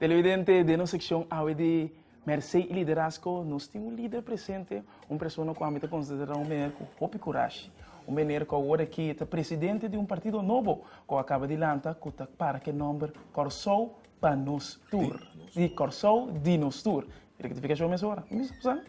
Televidente, den nos seccion awe di Mercé y Liderazgo, nos tin un lider presente, un persona cu ami ta considera un meneer cu hopi curashi, un meneer cu awor aki ta presidente di un partido nobo cu a caba di lanta cu ta para cu e nomber Corsou pa nos tur, di Corsou di nos tur. Rectificacion mesora, mi sa?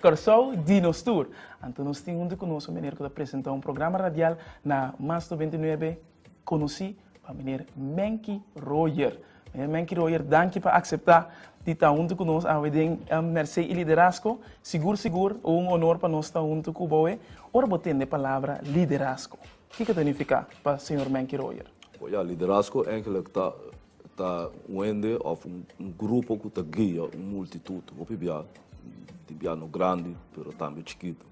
Corsou di nos tur. Anto nos tin hunto cu nos un meneer cu ta presenta un programa radial na Mas 99 conoci pa meneer Menky Royer. Meneer Menky Royer, danki pa acepta di ta hunto cu nos awe den Mercé y Liderazgo. Sigur sigur un honor pa nos ta hunto cu bo awe. Ora bo tende palabra liderazgo, kico ta nifica pa señor Menky Royer? Bo ya, liderazgo eigenlijk ta ta un hende of un grupo cu ta guia un multitud, hopi bia, tin bia no grandi pero tambe chikito.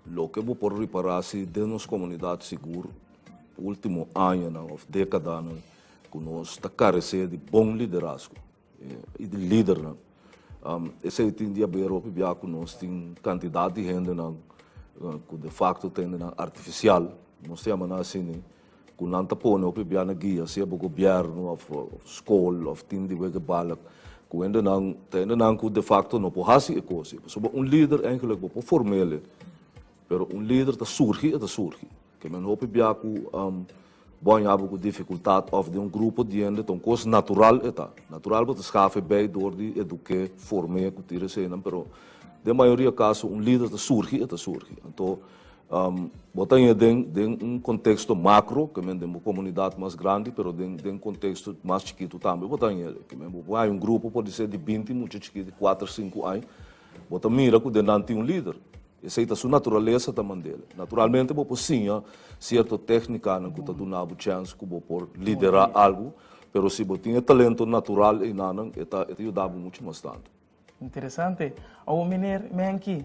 Loke bo por ripara si den nos comunidad sigur ultimo añanan of decadanan cu nos ta carece di bon liderazgo y di lidernan. Esey tin di haber hopi bia cu nos tin cantidad di hendenan cu de facto ta hendenan artificial, nos ta yama nan asina, cu nan ta pone hopi bia na guia, sea bo gobierno of scol of team di wega balk, cu hendenan ta hendenan cu de facto no por haci e cos. Pasobra un lider eigenlijk bo por formele, pero un lider ta surgi e ta surgi. Ke men hopi bia cu bo haña bo cu dificultad of den un grupo di hende ta un cos natural e ta. Natural bo ta schaaf e bij door di eduke, form'e cu tira eseinan, pero den mayoria caso un lider ta surgi e ta surgi. Anto bo ta haña den den un contexto macro, ke men den bo comunidad mas grandi, pero den den contexto mas chikitu tambe bo ta haña. Ke men bo por haña un grupo podi ser di binti mucha chikit di cuater, sinku aña, bo ta mira cu den nan tin un lider. Esei ta su naturalesa ta mand'el. Naturalmente bo por siña cierto tecnicanan cu ta duna bo chance cu bo por lidera algo, pero si bo tin e talento natural einanan e ta e ta yuda bo mucho mas tanto. Interesante. Awor meneer Menki,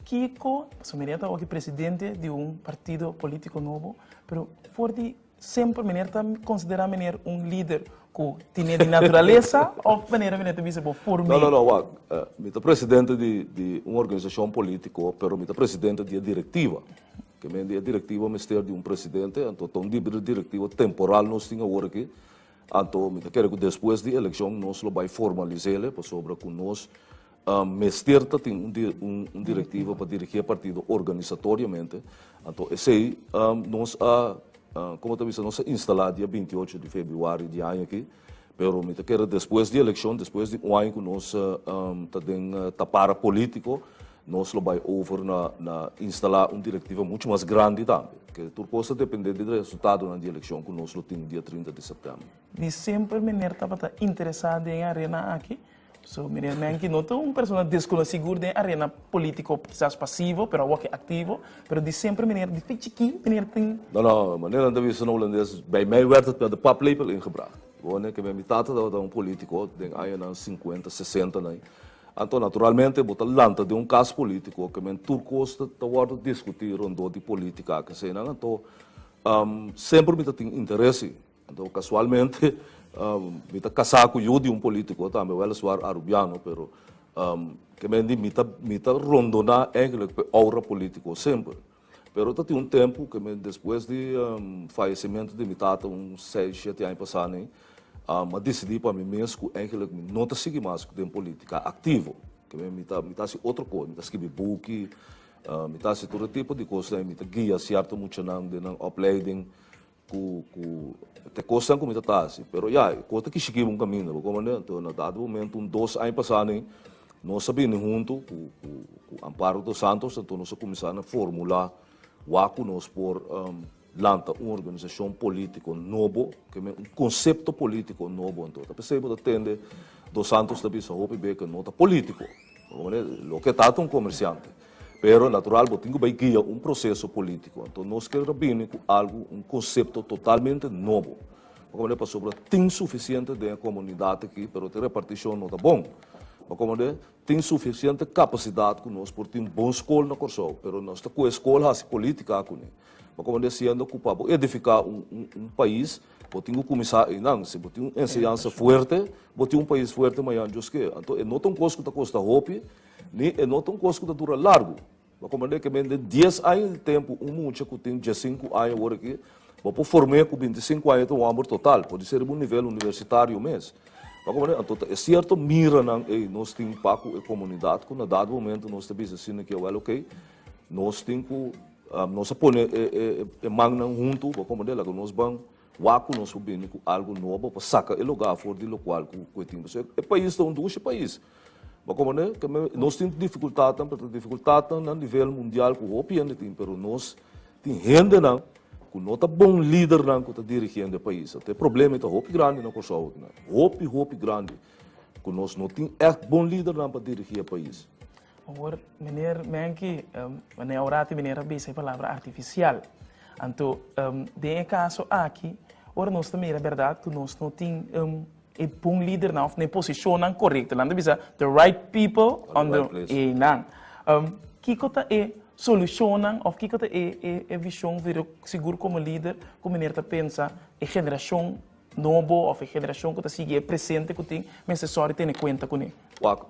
kico, pasobra meneer ta awor presidente di un partido politico nobo, pero for di Semper meneer ta considera meneer un lider cu tine di naturalesa of manera meneer ta bisa bo form'e? No, no, no, wak. Mi ta presidente di di un organisacion politico, pero mi ta presidente di e directiva. Ke men di e directiva mester di un presidente, anto ta un directiva temporal nos tin awor aki. Anto mi ta kere cu despues di eleccion nos lo bay formalis'ele pasobra cu nos Mester ta tin un un directiva pa dirigi e partido organisatoriamente, anto esey nos a, como ta bisa, nos a instala dia 28 di februari di aña aki, pero mi ta kere despues di eleccion, despues di un aña cu nos ta den tapara politico, nos lo bay over na na instala un directiva mucho mas grandi tambe, ke tur cos ta depende di resultadonan di eleccion cu nos lo tin dia 30 di september. Di semper meneer tabata interesa den e arena aki? So, meneer Menki no ta un persona desconoci sigur den arena politico, kisas pasivo, pero awor ke activo, pero di semper meneer, di fe chiki, meneer tin. No, no, manera nan ta bisa na Holandes, bij mij werd het met de paplepel ingebracht. Bo ke mi tata tabata un politico den añanan 50, 60 nan. Anto naturalmente bo ta lanta den un cas politico ke men tur cos ta wordo discuti rondó di politica keseinan. Anto semper mi ta tin interesi. Anto casualmente mi ta casá cu yu di un politico tambe, weliswaar Arubiano, pero ke men di mi ta mi ta rondoná eigenlijk p'e aura politico semper. Pero ta tin un tempo ke men despues di fallecimento di mi tata un seis, shete aña pasá nei, m'a disidí pa mi mes cu eigenlijk mi no ta sigui mas den politica activo. Ke men mi ta mi ta hasi otro cos, mi ta skibi buki, mi ta hasi tur e tipo di cosnan, mi ta guia cierto muchanan den nan opleiding. Ku ku te kosnan ku mi ta ta hasi. Pero ya, e kos ta kishikí un kaminda, bo komprende? Anto na dado momento un dos aña pasá nei, nos a bini huntu ku ku ku Amparo dos Santos, anto nos a kuminsá na formulá wak ku nos por lanta un organisashon polítiko nobo, ke men un konsepto polítiko nobo. Anto ta p'esei bo ta tende dos Santos ta bisa hopi be ku no ta polítiko, bo komprende? Loke ta ta un komersiante. Pero natural bo tin ku bai guia un proseso polítiko. Anto nos ker a bini ku algu, un konsepto totalmente nobo. Bo komprende? Pasobra tin sufisiente den e komunidat aki, pero te repartishon no ta bon. Bo komprende? Tin sufisiente kapasidat ku nos por tin bon skol na Kòrsou, pero nos ta kohe skol hasi polítika kuné. Bo komprende? Siendo ku pa bo edifiká un un pais, bo tin ku kuminsá einan. Si bo tin un enseñansa fuerte, bo tin un pais fuerte mañan Dios ke. Anto e no ta un kos ku ta kosta hopi. Ni e no ta un kos ku ta dura largu. Bo komprendé ke men den dies aña di tempu un mucha ku tin diesinku aña awor aki Bo por form'é ku 25 aña ta un hòmber total, por di ser riba un nivel universitario mes. Bo a komprendé? Anto ta e sierto miranan ei nos tin pa ku e komunidat ku na dado momento nos ta bisa asina ke wèl okey, nos tin ku nos a pone e mannan huntu, bo a komprendé? Laga nos ban wak ku nos por bini ku algu nobo pa saka e lugá for di lokual ku e tin. Pasobra e pais ta un dushi pais. Bo a komprendé? Nos tin difikultatnan, pero ta difikultatnan na nivel mundial ku hopi hende tin, pero nos tin hendenan ku no ta bon lidernan ku ta dirigiendo e pais. Anto e problema ei ta hopi grandi na Kòrsou akinan. Hopi, hopi grandi. Ku nos no tin ègt bon lidernan pa dirigí e pais. Awor, meneer Menke, wanneer ora ti meneer a bisa e palabra artificial. Anto, den e caso aki, ora nos ta mira berdad cu nos no tin e bon lidernan of na e posicionnan corecto. Nan ta bisa the right people on the right place. Einan. Kico ta e solucionnan of kico ta e e vision sigur como lider cu meneer ta pensa e generacion nobo of e generacion cu ta sigui e presente cu tin mester sori tene cuenta cune? Wak,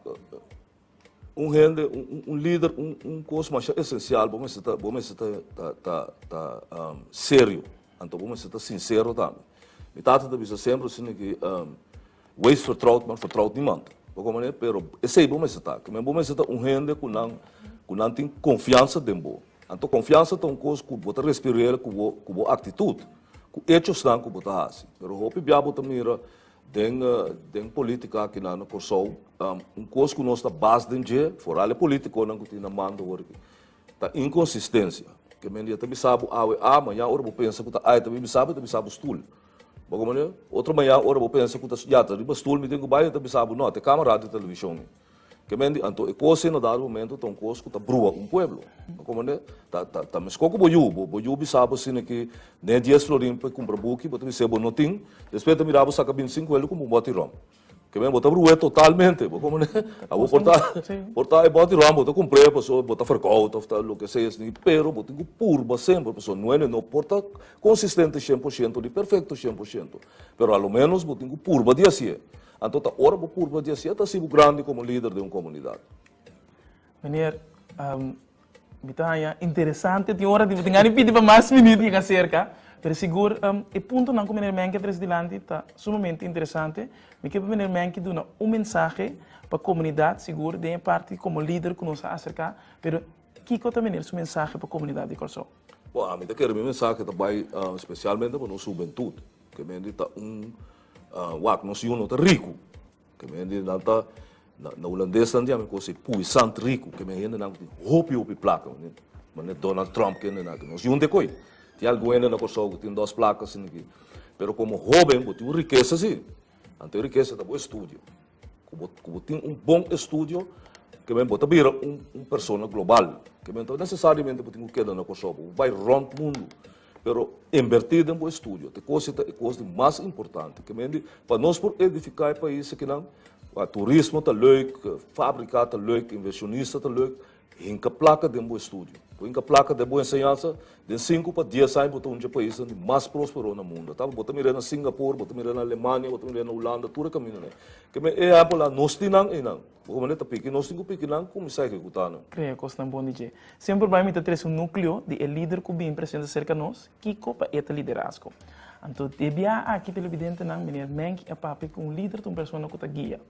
Un hende, un lider, un kos masha esensial, bo mester ta, bo mester ta, ta, ta, ta serio, anto bo mester ta sinsero tambe. Mi tata ta bisa semper asina ki, wees vertrouwd, maar vertrouwd niemand. Bo komprende? Pero esei bo mester ta. Kimen bo mester ta un hende ku nan, ku nan tin konfiansa den bo. Anto konfiansa ta un kos ku bo ta respir'el ku bo, ku bo aktitut, ku echosnan ku bo ta hasi. Pero hopi bia bo ta mira Den den politica aki na Kòrsou, un kos ku nos ta bas den dje, foral e politikonan ku tin na mando awor aki, ta inkonsistensia. Ke men dia ta bisa bo awe A, mañan ora bo pensa ku ta A e ta bin bisa bo, e ta bisa bo stul. Bo komprende? Otro mañan ora bo pensa ku ta ya ta riba stul mi tin ku bai, e ta bisa bo no, ta e kamera di televishon ei. Ke men di, anto e kos ei na dado momento ta un kos ku ta brua un pueblo. Bo komprende? Ta, ta, ta meskó ku bo yu. Bo, bo yu bisa bo asina ki ne dies florin pa e kumpra buki, bo ta bis'é bo no tin, despues e ta mira bo saka bintisinku el i kumpra un bòt di ròm. Ke men bo ta bru'é totalmente, bo komprende? Abo por ta, por ta e bòt di ròm bo ta kumpr'é pasobra bo ta ferkout òf ta loke sea esei, pero bo tin ku purba semper pasobra nuene no por ta konsistente 100% ni perfekto 100%, pero a lo ménos bo tin ku purba di hasié. Anto ta ora bo purba di hacié ta haci bo grandi como lider den un comunidad. Meneer, mi ta haña interesante tin ora di bo tin gana di pidi pa mas minuut yega cerca, pero sigur e puntonan cu meneer Menke a trece dilanti ta sumamente interesante. Mi ke pa meneer Menke duna un mensahe pa comunidad, sigur den e parti como lider cu nos a acerca, pero kico ta meneer su mensahe pa comunidad di Kòrsou? Bo, ami ta kere mi mensahe ta bai specialmente pa nos hubentud. Ke mende ta un wak, nos yu no ta riku. Ke mende nan ta, na hulandes nan yama e kos ei puissant riku. Ke mende hendenan ku tin hopi hopi plaka, manera Donald Trump ke hendenan aki. Nos yu no ta e koi. Tin algun hende na Kòrsou ku tin dos plaka asina aki. Pero komo hóben bo tin un rikesa si. Anto e rikesa ta bo estudio. Ku bo ku bo tin un bon estudio, ke men bo ta bira un un persona global. Ke men ta nesesariamente bo tin ku keda na Kòrsou, bo por bai rònt mundu. Pero invertí den bo estudio ta e kos ta e kos di mas importante. Ke men di pa nos por edifiká e pais akinan, turismo ta leuk, fábrika ta leuk, invershonista ta leuk, Hinka plaka den bo estudio. Bo hinka plaka den bo enseñansa, den sinku pa dies aña bo ta un dje paisnan di mas prospero na mundo. Ta bo ta mira na Singapore, bo ta mira na Alemania, bo ta mira na Hulanda, tur e kamindanan. Ke men e ehempel la nos tin nan einan. Bo komo ta piki nos tin ku piki nan kuminsá ehekutá nan. Krea kosnan bon di dje. Semper bai mi ta trese un nukleo di e lider ku bin presenta serka nos, kiko pa e ta liderazgo. Anto e bia aki televidentenan, meneer Menk a papia ku un lider ta un persona ku ta guia.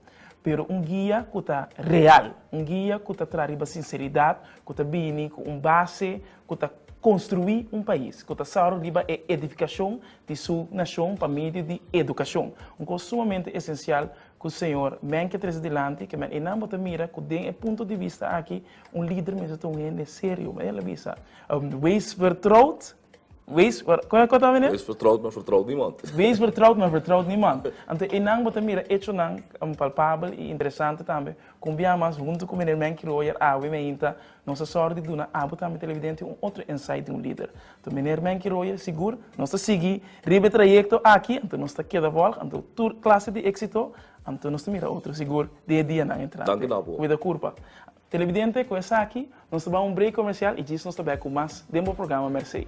Pero un guia ku ta real, un guia ku ta traha riba sinseridat, ku ta bini ku un base, ku ta konstruí un pais, ku ta sòru riba e edifikashon di su nashon pa medio di edukashon. Un kos sumamente esensial ku señor Menke trese dilanti, ke men einan bo ta mira ku den e punto di bista aki un lider mester ta un hende serio. El a bisa, Wees vertrouwd. Wees, kon e ta meneer? Wees vertrouwd, maar vertrouwt niemand. Wees vertrouwd, maar vertrouwt niemand. Anto einan bo ta mira echonan palpabel i interesante tambe. Kon bia mas huntu ku meneer Menky Royer awe meinta nos a sòru di duna abo tambe televidente un otro insight di un lider. Anto meneer Menky Royer sigur nos ta sigui riba e trayekto aki, anto nos ta keda vòlg, anto tur klase di éksito, anto nos ta mira otro sigur den e dianan entrante. Danki na bo. Kuida kurpa. Televidente, ku esaki nos ta bai un break komersial i djis nos ta bai ku mas den bo programa Mercé.